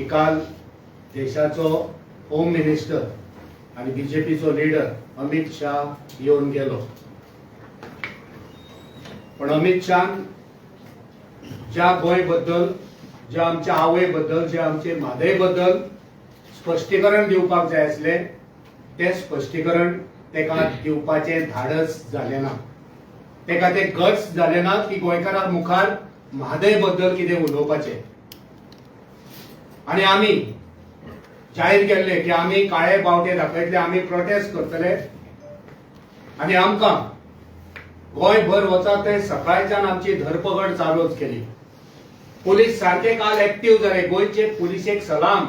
काल देशाचो home minister आणि बीजेपीचो लिडर अमित शाह येवन गेलो. पण अमित शाहन ज्या गोंय बद्दल, ज्या आमच्या आवय बद्दल, ज्या आमचे म्हादय बद्दल स्पश्टीकरण दिवपाक जाय आसलें, तें स्पश्टीकरण तेका दिवपाचें धाडस जालें ना. तेका ते गट्स जाले ना की गोंयकारां मुखार म्हादय बद्दल कितें उलोवपाचें. आणि आमी जाहीर केल्ले की आमी काळे बावटे दाखयतले, आमी प्रोटेस्ट करतले. आनी आमकां गोंयभर वता थंय सकाळच्यान आमची धरपकड चालूच केली. पोलीस सारखे काल एक्टीव जाले. गोंयचे पुलिसेक सलाम.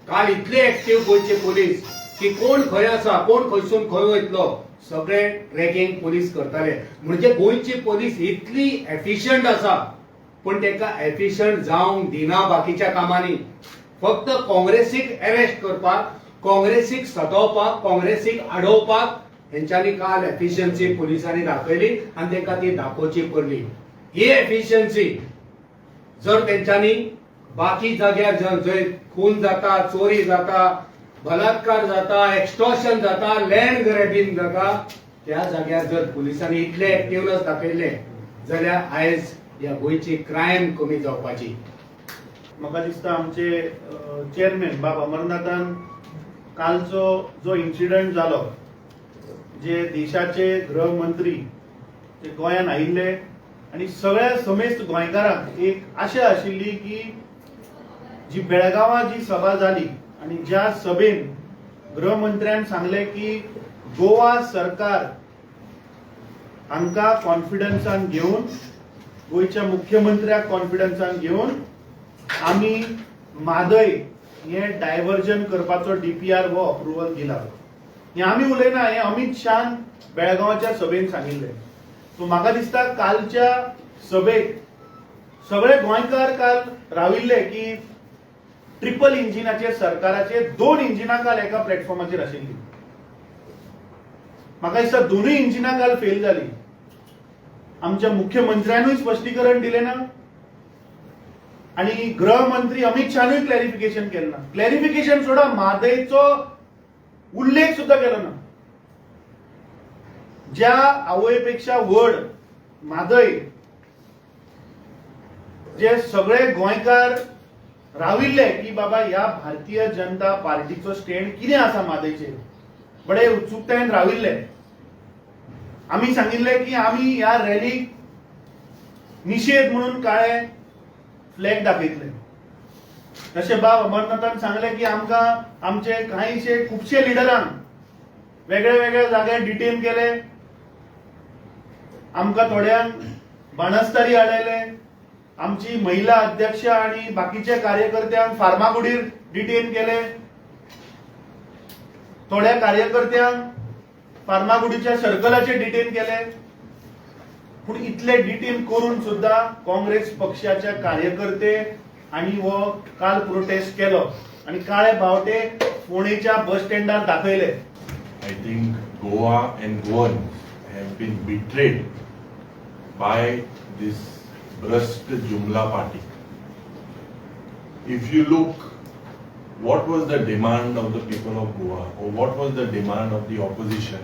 काल इतले एक्टीव गोंयचे पोलीस की कोण खंय आसा, कोण खंयसून खंय वयतलो, सगळे ट्रॅकिंग पोलीस करताले. म्हणजे गोंयची पोलीस इतली एफिशियंट आसा, पूण तांकां एफिशियंट जावंक दिना बाकीच्या कामांनी. फक्त काँग्रेसीक अरेस्ट करपाक, काँग्रेसीक सतोवपाक, काँग्रेसीक आडोवपाक हेंच्यांनी काल एफिशियन्सी पोलिसांनी दाखयली आनी तांकां ती दाखोवची पडली. ही एफिशियन्सी जर तेंच्यांनी बाकी जाग्यार जंय खून जाता, चोरी जाता, बलात्कार जाता, एक्स्टॉर्शन जाता, लँड ग्रॅबिंग जाता, त्या जाग्यार जर पुलिसांनी इतले एक्टिवनेस दाखयले जाल्यार आयज ह्या गोंयची क्रायम कमी जावपाची. म्हाका दिसता आमचे चेअरमॅन बाब अमरनाथान कालचो जो इन्सिडंट जालो, जे देशाचे गृहमंत्री जे गोंयांत आयिल्ले आनी सगळ्या समेस्त गोंयकारांक एक आशा आशिल्ली की जी बेळगांवां जी सभा जाली आनी ज्या सभेन गृहमंत्र्यान सांगलें की गोवा सरकार हांकां कॉन्फिडन्सान घेवन, गोंयच्या मुख्यमंत्र्याक कॉन्फिडन्सान घेवन आमी म्हादय हे डायव्हर्जन करपाचो डीपीआर हो अप्रुव्हल दिला. हे आमी उलयना, हे अमित शान बेळगांवच्या सभेन सांगिल्लें. सो म्हाका दिसता कालच्या सभेक सगळे गोंयकार काल राविल्ले की ट्रिपल इंजिनाचे सरकाराचे दोन इंजिनां काल एका प्लॅटफॉर्माचेर आशिल्ली. म्हाका दिसता दोनूय इंजिनां काल फेल जाली. आमच्या मुख्यमंत्र्यानूय स्पश्टीकरण दिलें ना आणि गृहमंत्री अमित शहानूय क्लॅरिफिकेशन केलें ना. क्लॅरिफिकेशन सोडा, म्हादयचो उल्लेख सुद्धा केलो ना. ज्या आवयपेक्षा व्हड म्हादय, जे सगळे गोंयकार राविल्ले की बाबा ह्या भारतीय जनता पार्टीचो स्टँड कितें आसा म्हादयचेर, बडे उत्सुकतायेन राविल्ले. आमी सांगिल्ले की आमी ह्या रॅलीक निशेध म्हणून काळे फ्लॅग दाखयतले. तशें बाब अमरनाथान सांगलें की आमकां आमचे कांयशे खुबशे लिडरांक वेगळ्या वेगळ्या जाग्यार डिटेन केले, आमकां थोड्यांक बाणस्तारी हाडयले, आमची महिला अध्यक्ष आणि बाकीच्या कार्यकर्त्यांक फार्मागुडीर डिटेन केले, थोड्या कार्यकर्त्यांक फार्मागुडीच्या सर्कलाचेर डिटेन केले. पूण इतले डिटेन करून सुद्धा काँग्रेस पक्षाच्या कार्यकर्ते आणि हो काल प्रोटेस्ट केलो आणि काळे बावटे फोंडेच्या बस स्टँडार दाखयले. I think Goa and Goans have been betrayed by this Bhrasht Jumla party. If you look, what was the demand of the people of Goa or what was the demand of the opposition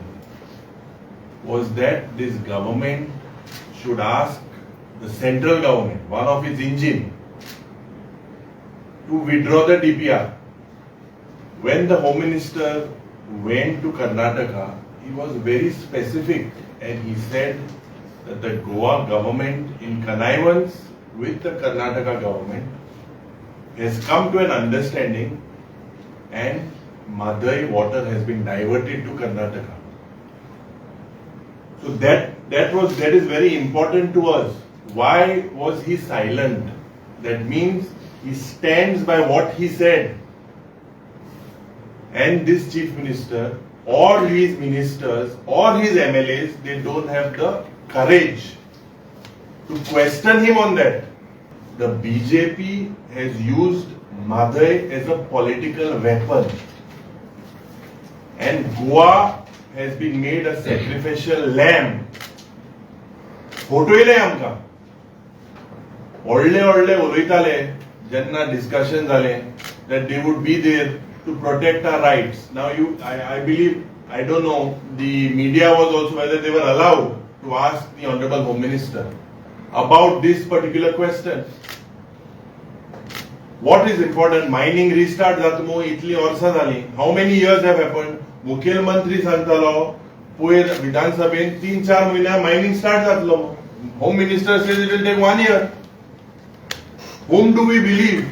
was that this government should ask the central government, one of its engine, to withdraw the DPR. When the Home Minister went to Karnataka, he was very specific and he said that the Goa government, in connivance with the Karnataka government, has come to an understanding and Mhadei water has been diverted to Karnataka. So that is very important to us. Why was he silent? That means he stands by what he said. And this chief minister or his ministers or his MLAs, they don't have the courage to question him on that. The BJP has used Mhadei as a political weapon. And Goa has been made a sacrificial lamb. फटयले आमकां. व्हडले व्हडले उलयताले. जेन्ना discussion जालें that they would be there to protect our rights. Now you I believe, I don't know, the media was also, whether they were allowed to ask the Honourable Home Minister about this particular question. What is important? Mining restart जाता मू, इतली वर्सां जाली. How many years have happened? मुखेलमंत्री सांगतालो पयर विधानसभेन, 3-4 म्हयन्या मायनिंग स्टार्ट जातलो. Home Minister says it will take one year. Whom do we believe?